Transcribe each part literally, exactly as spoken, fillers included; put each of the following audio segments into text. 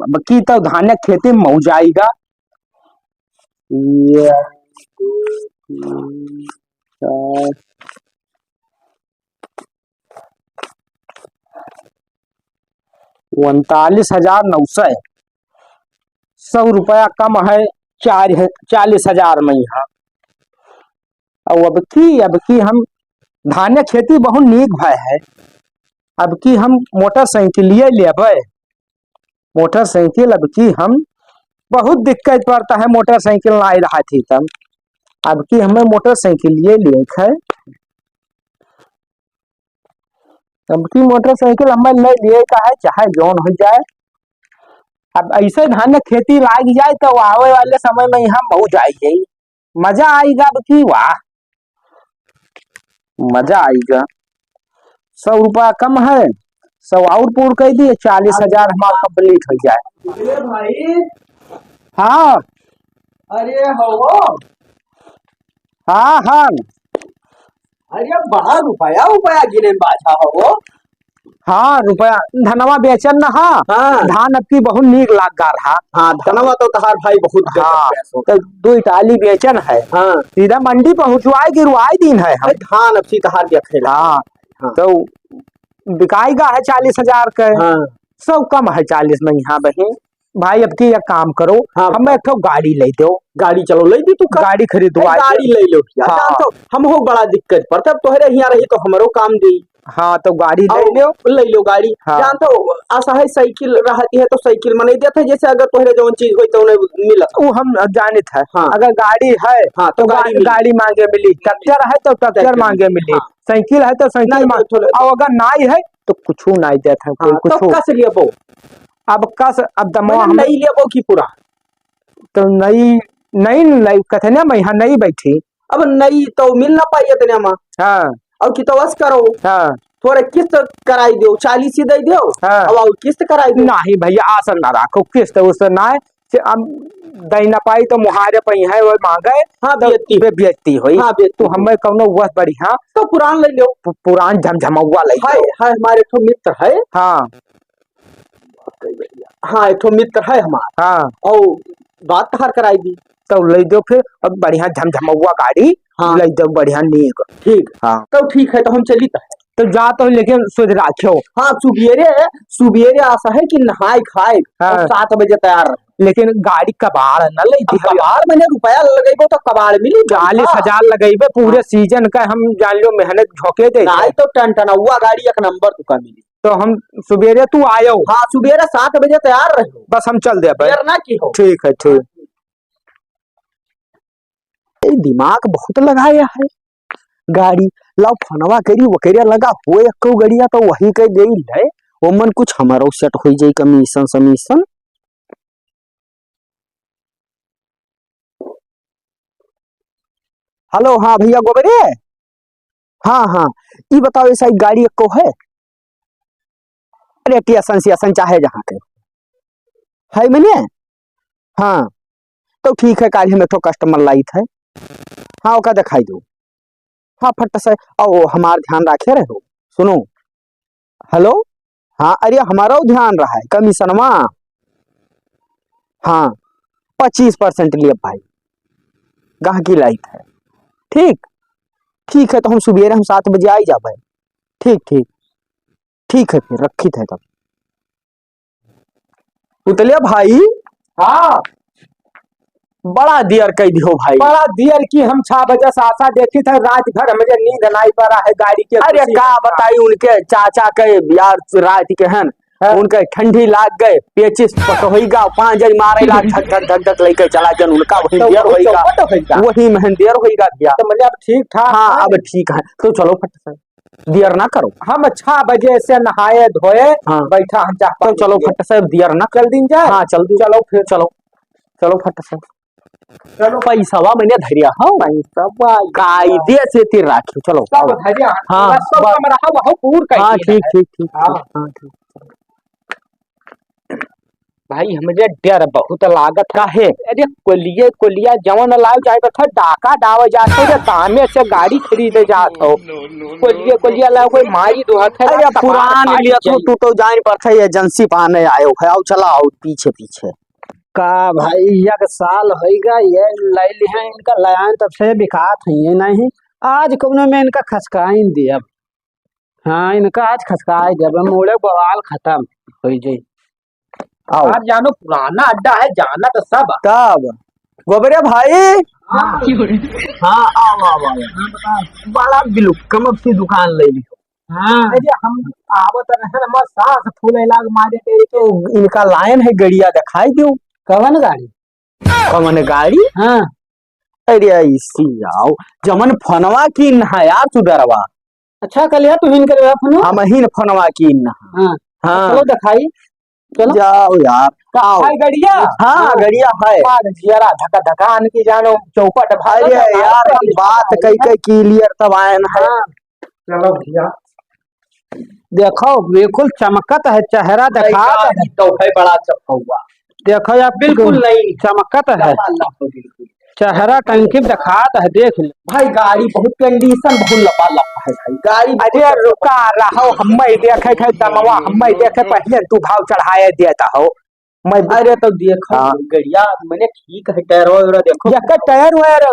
अब की तो धान खेती मौज आइगा। ये दो, तीन, चार, उनतालीस हजार नौ सौ, सौ रुपया कम है चार, चालीस हजार में यहाँ। और अब की, अब की हम धाने खेती बहुत नीक भय है, अब की हम मोटरसाइकिलिए लेबै। मोटरसाइकिल अब की हम बहुत दिक्कत पड़ता है, मोटरसाइकिल नाई रहा थी तब, अब की हमें मोटरसाइकिलिए लेक है। अब की मोटरसाइकिल हमें ले लिए का है, चाहे जौन हो जाए। अब ऐसे धान खेती लाग जाए तो आवे वाले समय में यहाँ मौज आई जाई, मजा आएगा। अब की वाह, मजा आएगा। सौ रुपया कम है, सौ और पूर कर दिए, चालीस हजार हमारा कंप्लीट हो जाए। अरे भाई। हाँ। अरे हो। हाँ, हाँ। अरे बड़ा रुपया, रुपया गिने बाझा हो। हाँ, रुपया, धनवा बेचन ना, हाँ। हाँ। धान अब की बहुत नीक लाग गा रहा। हाँ, धनवा तो तहार भाई बहुत गजब हाँ, पैसो। तो दो टाली बेचन है। हाँ। सीधा मंडी पहुँचवाए, गिरवाए दिन है हम। भाई, धान अब की तहार देखे ला। हाँ। हाँ। तो बिकाई गा है चालीस हजार के। हाँ। सौ कम है चालीस में यहाँ बहिन। भाई, अब की एक काम करो, हाँ, हमें एक ठो गाड़ी ले दो। गाड़ी चलो, ले दी तू का? गाड़ी खरीदवा ए, गाड़ी ले लो यार, हाँ। जान तो हम हो बड़ा दिक्कत पर, तब तोहरे हियाँ रही तो हमरो काम दी। हाँ, तो गाड़ी ले आओ, लो। ले लो गाड़ी। हाँ। जान तो आसा है, साइकिल रहती है तो साइकिल में नहीं देते, जैसे अगर तोहरे जौन चीज होई तो उन्हें मिलत। वो हम जानित है। हाँ। अगर गाड़ी है हाँ, तो तो गाड़ी गा-, मिली। गाड़ी मांगे मिली, ट्रैक्टर है तो ट्रैक्टर ट्रैक्टर मांगे मिली। मिली, हाँ। साइकिल है तो साइकिल नहीं, मांग-, तो थोड़ा और अगर नाई है तो कुछू नाई देत है कोई, हाँ, तो कुछू। कस लेबो? अब कस, अब दमवा मने हम नई लेबो की पुरान? तो नई, नई, नई कथे ना, मैं यहाँ नई बैठी। अब नई तो मिल ना पाई इतने में। हाँ। और कि तो बस करो। हाँ। थोड़े किस्त कराई दो, चालीस ही दे दो। हाँ। अब और किस्त कराई दो। नहीं भैया, आसन ना रखो, किस्त उस्त ना है। से हम दई ना पाई तो मुहारे पई है, वो मांगे। हाँ, तो बेइज्जती। बे-, बेइज्जती होई। हाँ, बेइज्जती तो होई। हमें कौनो वह बढ़िया तो पुरान ले लो। पु-, पुरान झमझमौआ ले लो। है, है, हमारे ठो मित्र है। हाँ। हाँ, एक ठो मित्र है हमार। हाँ। और बात तहार कराई दी। तो ले दो फिर, अब बढ़िया झमझमौआ गाड़ी, हाँ। ले दो बढ़िया नीक। ठीक। हाँ। तो ठीक है, तो हम चली तो। तो जा तो, लेकिन सुध राखियो। हाँ, सुबेरे, सुबेरे आसा है कि नहाए खाए हाँ। और सात बजे तैयार रहे। लेकिन गाड़ी कबाड़ न ले अब दी। कबाड़ मने रुपया लगेबो तो कबाड़ मिली, चालीस हजार लगेबे पूरे हाँ। सीजन का, हम जान लो मेहनत झोंके दे। नहीं तो टनटनौआ गाड़ी एक नंबर तुका मिली। तो हम सुबेरे तू आयो। हाँ, सुबेरे सात बजे तैयार रहो। बस हम चल देबे। देर ना की हो। ठीक है, ठीक। ए, दिमाग बहुत लगाया है। गाड़ी लाओ, फोनवा करी, वो करिया लगा हुए, एक्को गड़िया तो वही के दे ले, ओमन कुछ हमारो सेट हो जाई, कमीशन समीशन। हेलो, हाँ भैया गोबरे, हाँ, हाँ, ई बताओ, ऐसा एक गाड़ी एक्को है? अरे, टियासन सियासन चाहे जहाँ के। है मने? हाँ। तो ठीक है, काल्हि हम एक ठो कस्टमर लाइत है। हाँ, ओका दिखाई दो। हाँ, फट से, आओ, हमार ध्यान राखे रहो। सुनो। हेलो? हाँ, अरे, हमारो ध्यान रहा है, कमीशनवा। हाँ, पच्चीस परसेंट लिए भाई, गाहकी लाइत है। ठीक, ठीक है, तो हम सुबेरे हम सात बजे आई जाबे। ठीक, ठीक, ठीक है, फिर रखित है तब। पुतलिया भाई। हाँ। बड़ा दियर कई दिहो भाई। बड़ा दियर की हम छह बजे से आशा देखित है, रात भर हमरे नींद नाई पड़ा है गाड़ी के अरे खुशी का का। बताई उनके चाचा के यार रात के हन, हाँ। उनके ठंडी लाग गए, पेचिस पट होइगा, पाँजर मारे ला धक धक धक धक लेके चला जन उनका वही तो दियर वो होइगा, चौपट होइगा। वही महन दियर होइगा भैया। तो मतलब अब ठीक ठाक हाँ, है। अब ठीक है, तो चलो फट से। दियर ना करो। हम छह बजे से नहाए धोए हाँ। बैठा हम चाह तो पानी चलो पिए। फट से दियर ना चल दिन जाए। हाँ, चल दिन। चलो फिर। चलो, चलो फट से। चलो। पैसावा मैंने धरिया हो। पैसावा कायदे से तिर राखियो, चलो। सब धरिया। हाँ, बस तो बस। हम रहा वहो पूर कर हाँ, दिया ठीक, है। ठीक, ठीक, हाँ। ठीक, हाँ, ठीक। भाई, हमरे डर बहुत लागत है। काहे? अरे, कोलिये, कोलिया जवन लाव जाए बता, डाका डावे जात हो, या कामे से गाड़ी खरीदे जात हो। कोलिये, कोलिया लाव कोई मारी दो हाथ है, अरे, अब तबार पुरान फाट लिया तू, जाई। तू तो जान पड़ता है, एजेंसी पाने आयो है, आओ चला आओ पीछे पीछे। का भाई, एक साल होइगा, ये ले लिहे इनका लयान तब से बिकात है ये नहीं, आज कौनो में इनका खसकाइन दिया। हाँ, इनका आज खसकाए देबे, मूड़े बवाल खतम होइ जाई। आओ। आज जानो पुराना अड्डा है, जाना तो सब। तब गोबरे भाई। हाँ। हाँ, आओ, आओ, आओ। बड़ा बिलुक्कम अपनी दुकान ले ली। हाँ। अरे हम आवत रहे, हमार सांस फूले लाग मारे तेरे के। तो इनका लाइन है, गड़िया दिखाई दो। कवन गाड़ी? कवन गाड़ी? हाँ। अरे ऐसी आओ, जमन फोनवा की नहा यार सुधरवा। अच्छा, कल यार तू हिन करे फोनवा? हम ही न फोनवा की नहा। हाँ। हाँ। चलो दिखाई। चलो। जाओ यार, का आओ। है गड़िया? हाँ, हाँ। गड़िया है। हाँ, जियरा धका धका आन की जानो चौपट भागो अरे तो यार, हम बात कई कई clear तब आए ना है। हाँ। चलो भैया। देखो, बिल्कुल चमकत है, चेहरा भाई, देखात है। तो है बड़ा चमकौआ। देखो यार, बिल्कुल नहीं। चमकत है। अल्लाह, अल्लाह, बिल्कुल। चेहरा टंकी देखात है, देख ले। भाई, गाड़ी बहुत condition बहुत लपालप है भाई। गाड़ी अरे बहुत रुका रहो, हम्मे देखे थे दमवा, हम्मे देखे पहले तू भाव चढ़ाए देता हो। मैं अरे तो देखो, हाँ। गड़िया मने ठीक है, टायर वायर देखो। एकर टायर वायर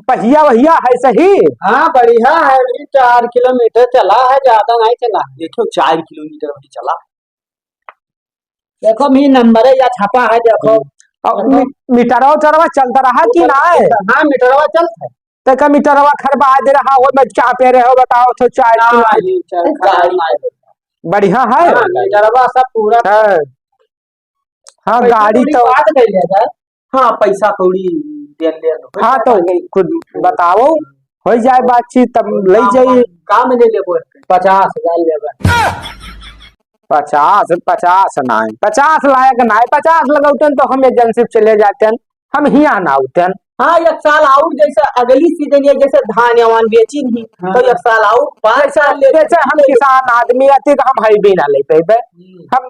पहिया वहिया है सही? हाँ, बढ़िया है, अभी चार किलोमीटर चला है, ज्यादा नहीं चला। देखो, चार किलोमीटर अभी चला। देखो, मी नंबर है या छपा है, देखो। और मी-, मीटरवा उटरवा चलता रहा कि ना है? हाँ, मीटरवा चलता है। तो का मीटरवा खरबा दे रहा हो, मैं चापे रहे हो, बताओ तो चार किलो। हाँ, मीटर खराब है। बढ़िया है? हाँ, मीटरवा सब पूरा। हाँ। हाँ, पैसा गाड़ी कौड़ी तो बात कर लिया जाए। हाँ, पैसा कौड़ी दे ले लो। हाँ, तो खुद बताओ, हो जाए बातचीत, तब ले जाइए। काम ले लेबो। पचास हजार लेबे। पचास, पचास नाय, पचास लायक नाय, पचास लगौतन तो हम एजेंसी पे चले जातन, हम हियाँ ना आउतन। हाँ, एक साल और जैसे अगली सीजन ये जैसे धान या वान बेची नहीं, हाँ। तो एक साल और पाँच जैसे, साल ले जैसे हम किसान आदमी आते तो हम है भी ना ले पाइबे। हम्म। हम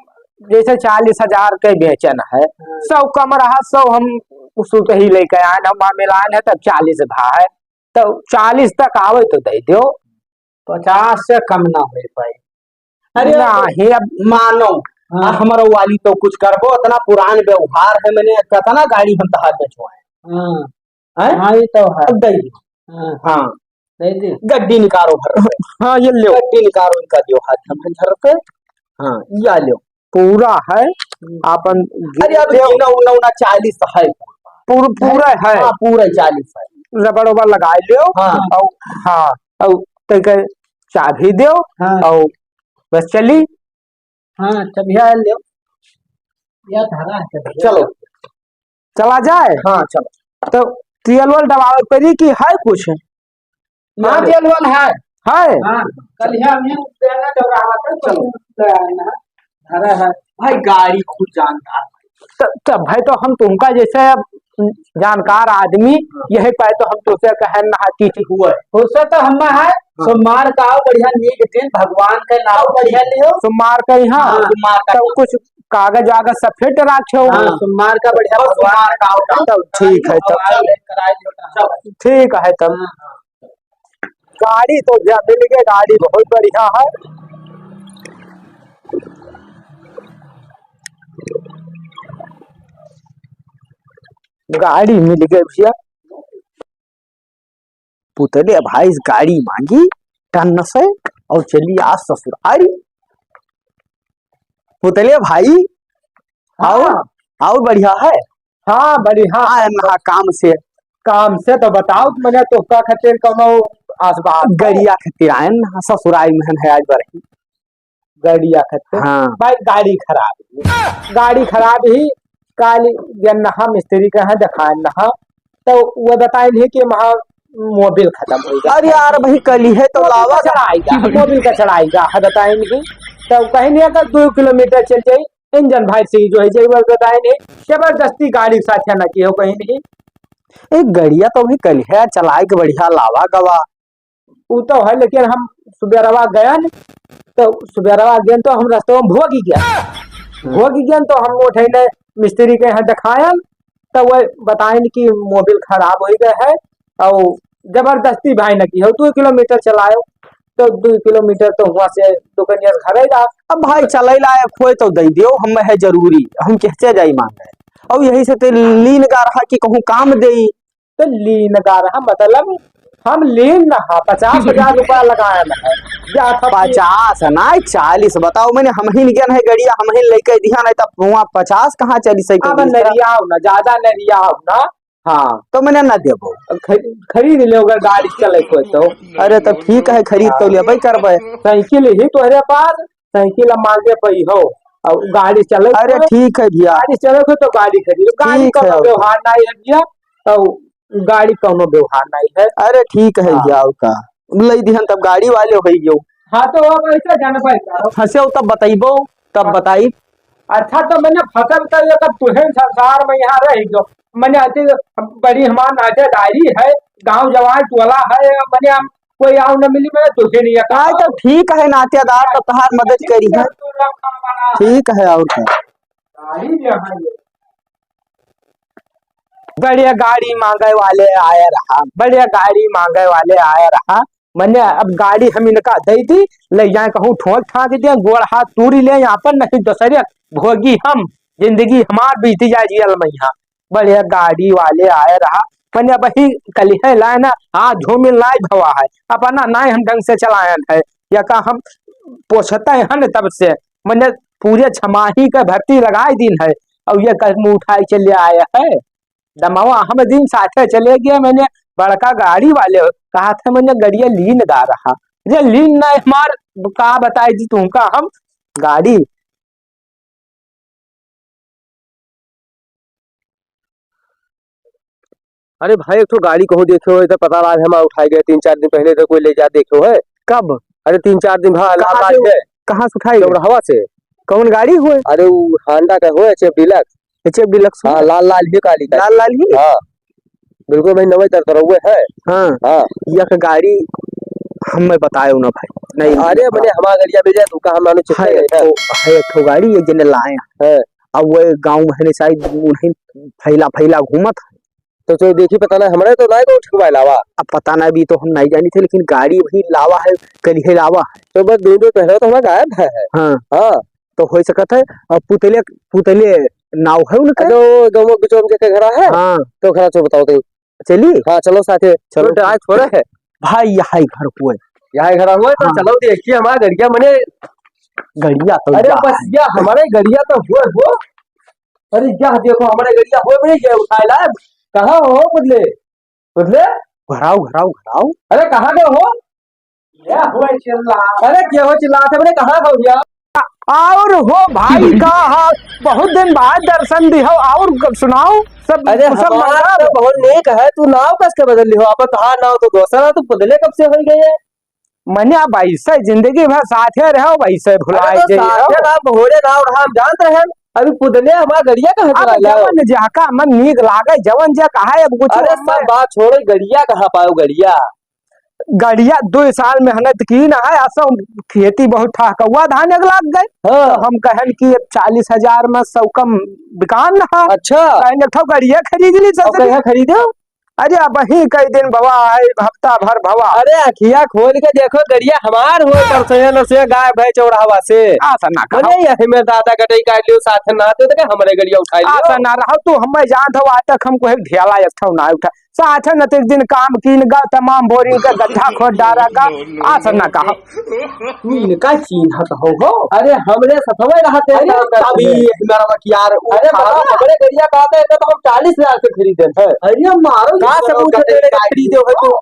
जैसे चालीस हजार के बेचन है, हाँ। सौ कम रहा, सौ हम उसको कहीं लेके आए, हम वहाँ मिलान है, तब चालीस भा है, तो चालीस तक आवे तो दे दो। पचास से कम ना हो पाए। अरे नहीं, अब मानो, हाँ। अब हमारा वाली तो कुछ करबो, इतना पुरान व्यवहार है, मैंने कितना गाड़ी हम तहार बेचवाए। हाँ। हैं? हाँ, ये तो है। अब दे दो। हाँ। हाँ। दे दे। गड्डी निकालो भर। हाँ, ये लो। गड्डी निकालो, इनका दो हाथ हम घर पे। हाँ, या लो। पूरा है, हम्म। आपन अरे, अब गिन लो। गिना उना उना चालीस है। पूर-, पूरा है। हाँ, पूरा चालीस है। रबड़ उबड़ लगाए लो। हाँ। और, हाँ, और तैके चाबी दो। हाँ। और बस चली। हाँ, चबिया ले। या धरा है चबिया। चलो। चला जाए? हाँ, चलो। तो तेल वेल दबावे पड़ी कि है कुछ? हाँ, ले। तेल वेल है। है? हाँ, कल ही हमने उद्याना चौराहा पे चलो। ले आए ना। धरा है। भाई, गाड़ी खुद जानता है। त-, तब भाई, तो हम तुमका जैसे अब जानकार आदमी, यही पाए तो हम तुमसे कहे ना कि हुआ है। उससे तो हम है, हाँ। सोमवार का आओ, बढ़िया नीक दिन, भगवान के नाम बढ़िया लियो। सोमवार का ही, हाँ। हाँ, सोमवार का तब नाम। कुछ कागज वागज सब फिट रखे हो। हाँ, सोमवार का बढ़िया, सोमवार का आओ। तब ठीक है, तब। भगवान के कराए लियो। चलो। ठीक है, तब। हाँ, हाँ। गाड़ी तो भैया मिल गई, गाड़ी बहुत बढ़िया है। गाड़ी मिल गई भैया। पुतले भाई गाड़ी मांगी टन से और चली आज ससुरारी। पुतले भाई, हाँ। और, और बढ़िया है? हाँ, बढ़िया। आए ना काम से। काम से तो बताओ, मने तोहका खातिर कौनो आस बात है? गड़िया खातिर आए ना, ससुरारी में है आज बरही। गड़िया खातिर? हाँ। भाई, गाड़ी खराब ही। गाड़ी खराब ही, काल ये नहा मिस्त्री का है, दिखाए नहा। तो वो बताए नहीं कि वहाँ मोबिल खतम हो गया। अरे यार भाई, कल ही है तो मोबिल लावा का चढ़ाएगा, मोबिल का चढ़ाएगा, है बताए नहीं। तो कहीं नहीं, अगर दो किलोमीटर चल जाए, इंजन भाई से ही जो है, जे वो बताए नहीं, जबरदस्ती गाड़ी के साथ है ना कि हो कहीं नहीं। एक गड़िया तो भी कल है, चलाए के बढ़िया लावा गवा। उ तो है, लेकिन हम सुबेरवा गयन, तो सुबेरवा गयन तो हम रस्तवा में भोगी गया। हो गयन तो हम उठैने मिस्त्री के यहाँ देखायन, तो वह बतायन कि मोबिल खराब होइ गए है, और जबरदस्ती भाई न की हो, दो किलोमीटर चलायो, तो दो किलोमीटर तो हुआ से दुकनिया से घरे जा। अब भाई चले लायक होए तो दे दियो, हम है जरूरी, हम कैसे जाई मांगे। और यही से ते लीन गा रहा कि कहूँ काम देई। तो लीन गा रहा मतलब हम लीन ना हा, पचास हजार रुपया लगाया ना है। या था पचास ना, चालीस बताओ, मैंने हम ही निकन है गड़िया, हम ही लेके दिया, नहीं तब वहाँ पचास कहाँ चली सही अब कभी? नरियाओ ना, ज्यादा नरियाओ ना। हाँ। तो मैंने ना देबो। खरी-, खरीद ले अगर गाड़ी चले कोई तो। अरे तो ठीक है, खरीद तो लेबे करबे। साइकिल ही तोहरे पास, साइकिल अब मांगे पई हो, और गाड़ी चले अरे तो, ठीक है भैया। गाड़ी चले तो, तो गाड़ी खरीद, गाड़ी ठीक का है। व्यवहार नहीं है भैया, और गाड़ी कौनो व्यवहार नहीं है। अरे ठीक है हाँ। भैया, और का? लई दिहन तब गाड़ी वाले होई गयो। हाँ, तो अब ऐसे जानबे करो। फंसे हो तब बताइबो, तब हाँ। बताई। अच्छा, तो मैंने फसल कर लिया, तब तुहे संसार में यहाँ रह गयो। मैंने ऐसे बड़ी हमार नातेदारी है, गांव जवान टोला है, मैंने हम कोई आव न मिली, मैंने तुहे नहीं कहा। हाँ, तो ठीक है, नातेदार तो तहार मदद करी है। ठीक है, और का? गाड़ी जो है ये। बढ़िया गाड़ी मांगे वाले आया रहा, बढ़िया गाड़ी मांगे वाले आया रहा। मैंने अब गाड़ी हम इनका दे दी, ले जाए कहूँ ठोक ठाक दे, गोड़ हाथ तूरी ले यहाँ पर, नहीं दूसरे भोगी हम, जिंदगी हमार बीती जाए जेल में यहाँ। बढ़िया गाड़ी वाले आया रहा, मैंने अब ही कल है लाए ना, आज झूमिल नाई भवा है, अपना नाई हम ढंग से चलायन है, या का हम पोसते हैं न तब से, मैंने पूरे छमाही का भर्ती लगाए दिन है, और ये कल मुँह उठाए चले आया है। दमवा हम दिन साथे चले गए, मैंने बड़का गाड़ी वाले कहा था, मैंने गड़िया लीन गा रहा, ये लीन ना हमार का बताए जी तुमका हम गाड़ी। अरे भाई, एक ठो गाड़ी कहूँ देखे हो, इधर पता लाग है, हम उठाए गए तीन चार दिन पहले, इधर कोई ले जा देखे हो है? कब? अरे तीन चार दिन भा-, लाल कहाँ लाल से, है। कहाँ से उठाए गए? चौराहवा से। कौन गाड़ी हुए? अरे वो Honda का हुए, H F Deluxe। H F Deluxe हाँ, हुए? लाल लाल ही काली का। लाल लाल ही? हाँ। बिल्कुल भाई, नवे दर दरउए है। हाँ। हाँ। यह गाड़ी हमें बतायो ना भाई। नहीं, अरे, नहीं मने हमार गड़िया मिल जाए, तू कहा मानो चित्ते है, गए है। तो है एक ठो गाड़ी, ये जने लाए हैं। हाँ। अब वो गाँव में है, शायद उन्हें फैला, फैला घूमत है। तो, तो देखी, पता ना, हमरे तो ना को ठिकवा लावा। अब पता ना, अभी तो हम नहीं जानी थे, लेकिन गाड़ी वही लावा है, कल ही लावा है। तो बस दो दिन पहले तो हमारा गायब है। हाँ। हाँ। तो हो सकत है, और पुतले, पुतले नाव है उनका? अरे, वो गमो बिचोम के, के घरा है? हाँ। तो घरा चो बताओ तो। चली? हाँ, चलो साथे। चलो। तो डराए थोड़े है। भाई, यहाँ ही घर हुए। यहाँ ही घर हुए, तो हाँ। चलो देखिए, हमारा गड़िया मने गड़िया तो अरे, जा बस है। या हमारे गड़िया तो हुए हो। अरे, या देखो, हमारे गड़िया हुए, मने ये उठाए ला। कहाँ हो, पुतले? पुतले? घराओ, घराओ, घराओ। अरे, कहाँ गए हो? क्या हुआ चिल्ला? अरे, क्या हो चिल्लात है? मैंने कहा हो गया? और हो भाई, का हा, बहुत दिन बाद दर्शन दिहो, और क-, सुनाओ, सब अरे, कुशल हमार मंगल? तो बहुत नेक है, तू नाव कस के बदल लिहो? अपन तहार नाव तो दोसर है, तू पुतले कब से हो गए है? मने अब ऐसे जिंदगी भर साथे रहो, वैसे भुलाए अरे, तो जाइए। साथे ना, भोरे नाव रहा, हम जानत रहे, अभी पुतले हमार गड़िया कहाँ अब चला लाओ? जवन जाका मन नीक लागे, जवन जा कहा, अब कुछ अरे, सब बात छोड़ो, गड़िया कहाँ पाओ, गड़िया? गड़िया दो साल मेहनत की ना है, असो खेती बहुत ठहकौआ धान एक लाग गए। हाँ। तो हम कहन कि अब चालीस हजार में सौ कम बिकान ना है। अच्छा। कहन एक ठो गड़िया खरीद ली, और सबसे कहाँ खरीदे हो? अरे, अब ही कई दिन भवा है, हफ्ता भर भवा। अरे, अखिया खोल के देखो, गड़िया हमार हो, तरसैया नरसैया गाय भैंस चौराहवा से। आ, सन्ना कहा। अरे, यही में दादा गटई काट लियो, साथ ना दे, तो हमरे गड़िया उठा आ, लियो। सन्ना रहो, तू हमें जानत हो, आज तक हमको एक ढेला एक ठो ना उठा। साथ न एक दिन काम कीन गा, तमाम बोरी का गड्ढा खोद डारा गा, आस न कहा। तू इनका चीन्हत हो, हो? अरे, हमरे सथवे रहते हैं अरे, काम करते तभी हैं। हमारा वकियार अरे, उठा बाबा, रहा। हमरे गड़िया कहते हैं, तो हम चालीस हजार से खरीदे हैं। अरे, मारो, का इस सबूत तरह है तेरे का खरीदे हो तू?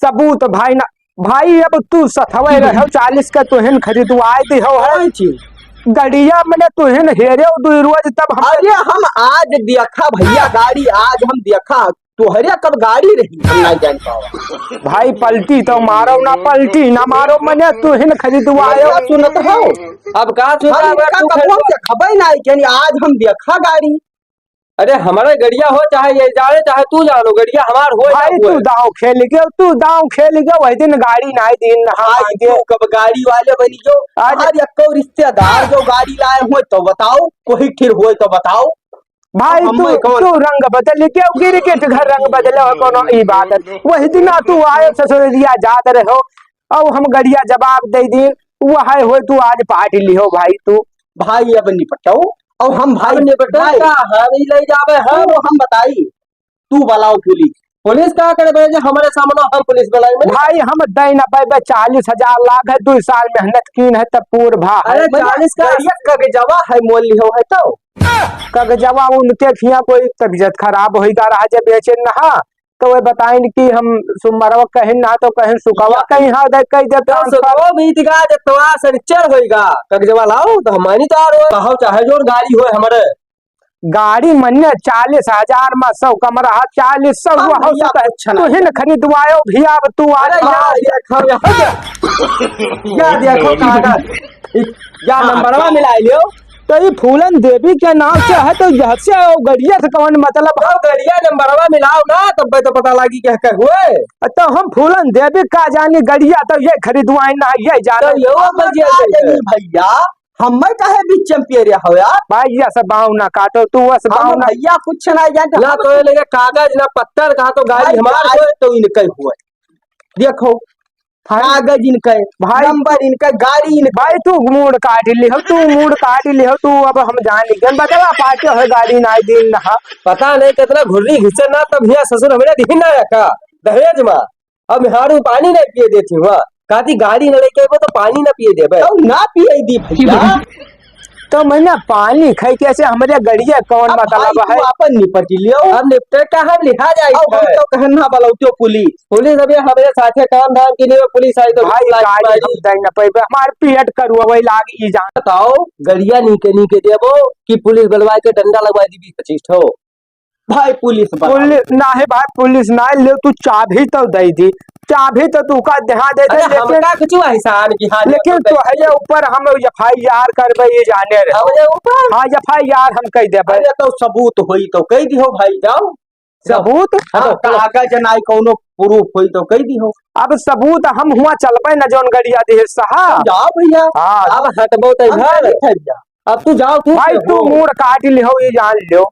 सबूत भाई ना, भाई, अब तू सथवे रहे हो, चालीस का तुहिन खरीदवाए दे हो, है? हाँ जी। गड़िया मने तुहिन हेरे हो दुई रोज, तब हम अरे, हम आज देखा भैया गाड़ी, आज हम देखा। तोहरे कब गाड़ी रही, हम नहीं जान पावा। भाई, पलटी तो मारो ना, पलटी ना मारो, मने तुहिन खरीदवायो। अरे, सुनत हो? अब का सुनत हम हो? इनका तू कबो खरीदवा- देखबे नहीं, यानी आज हम देखा गाड़ी। अरे, हमरे गड़िया हो, चाहे ये जाने, चाहे तू जानो, गड़िया हमार होय ना भाई, तू होय। दाव खेल गयो, तू दाव खेल गयो, वही दिन गाड़ी नाई दीन, नहा भाई, मांगे। तू कब गाड़ी वाले बनी गयो? आज आज एको रिश्तेदार जो गाड़ी लाए होय तो बताओ, कोई ठिर होय तो बताओ। भाई, अब तू, हमें कौन तू रंग बदल गयो, गिर के घर रंग बदले हो, कोनो ई बात है। वही दिन तू आयो ससुरिया जात रहो, अब हम गड़िया जवाब दे दीन, वह होय तू आज पार्टी लिहो भाई तू। भाई, अब निपटो। और हम भाई, अब निपटो भाई। का? हम ही ले जावे, हम। तो हम बताई, तू बुलाओ पुलिस। पुलिस का करबे जे हमरे सामने हम पुलिस बुलाई में? भाई, हम दे न पाइबे, चालीस हजार लाग है, दुई साल मेहनत कीन है, तब पूर भा है। अरे, भैया, चालीस का? गड़िया कगजवा है, मोल लिहो है तो? कगजवा उनके खिया कोई तबीयत खराब होई गा रहा, जब बेचे न हा, तो वे बताइन कि हम सोमवारवा कहिन ना, तो कहिन सुकवा या कहीं हाँ दे, कह दे तो transfer। सुकवा बीत गा, जब तवा शनिचर होई गा, कगजवा लाओ, तो हम मानी तो आ रहो। कहो चाहे जोर गाड़ी होय हमरे। गाड़ी मन्ने चालीस हजार मा सौ कम रहा, चालीस सौ हाँ, हुआ हो भैया, सकता है। कुछ तू नहीं। हिन खरीदवायो भी, अब तू आ अरे जा। यार, ये खाओ, ये खाओ। या देखो कागज, या हाँ, नंबरवा हाँ। मिला लियो। तो ये फूलन देवी के नाम से है, तो यह से और गड़िया से कौन मतलब है? तो गड़िया नंबरवा मिलाओ ना, तब तो पता लागी क्या कह हुए। तो हम फूलन देवी का जानी गड़िया, तो ये खरीदवाए ना, ये जाने। तो ये वो अब बजिया का जानी जाए। भैया, हमें काहे बीच में पिए रहा हो यार? भाई, ये सब बाव ना काटो, तू बस हम बाव ना। भैया कुछ ना जानते, ना हम तो ये लगे कागज, ना पत्तर, कहा तो गाड़ी भाई, हमार गाड़ी होय। तो इनके हुए। देखो, हाँ। कागज इनके, भाई, नंबर इनके, गाड़ी इनके। भाई, तू मूड़ काट लिहो, तू मूड़ काट लिहो, तू अब हम जान गए। बतला पाके हो गाड़ी ना दिन ना। पता नहीं कितना घुर्री घिसे ना, तब हिया ससुर हमरे दिही ना का दहेज मा। अब मेहरारू पानी नहीं पिए देती हुआ, कहती गाड़ी न लेके आइबो तो पानी न पिए देबे। तो ना पिए दी भैया। तो मैंने पानी खाई कैसे हमरे गड़िया कौन अब मतलब भाई है? तू आपन निपट लियो। अब निपटे का हम लिहा जाई अब हम है। तो कहन ना बुलाओ पुलिस। पुलिस अभी हमरे साथे काम धाम के लिए पुलिस आई तो भाई, पुलिस गाड़ी मारी। हम दे न पाइबे, हमार पेट करुआ वही लाग ई जान। बताओ, गड़िया नीके नीके देबो कि पुलिस बुलवा के डंडा लगवा दी बीस पच्चीस ठो? भाई पुलिस बना। पुलिस ना है भाई, पुलिस ना है, ले तू चाभी तो दे दी, चाभी तो तू का देहा दे दे, अरे लेकिन हमका कुछ एहसान की हानि लेकिन तो तो है ये ऊपर हम एफ आई आर करबे, ये जाने रहे। हमरे ऊपर? हाँ, एफ आई आर हम कह देबे। अरे तो सबूत होई तो कह दिहो भाई, जाओ। सबूत? हाँ, हाँ, तो कागज नाई कौनो प्रूफ होई तो कह दिहो। अब सबूत हम हुआ चलबे न जौन गड़िया दे साहब। जाओ भैया। हाँ। अब हटबो तो हम घर। चली भैया। अब तू जाओ, तू भाई, से तू हो। मूड़ काट लिहो, ये जान लियो।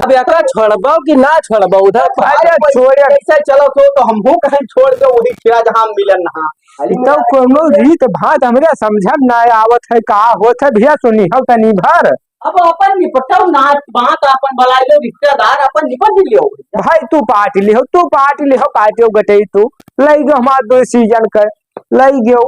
अब एका छोड़बो कि ना छोड़बो उधर? अरे, भाई, छोड़े। ऐसे चलो तो, तो हमहू कहीं छोड़ के वही खिया जहाँ मिलन हा। अरे तो कोनो रीत भात हमरे समझ में ना आवत है, का होत है भैया, सुनी हो तनी भर। अब अपन निपटाओ ना, बात अपन बलाई लो, रिश्तेदार अपन निपट लियो। भाई, तू पार्टी लिहो, तू पार्टी लिहो, पार्टी गटई तू। लई गयो हमार दो सीजन के, लई गयो।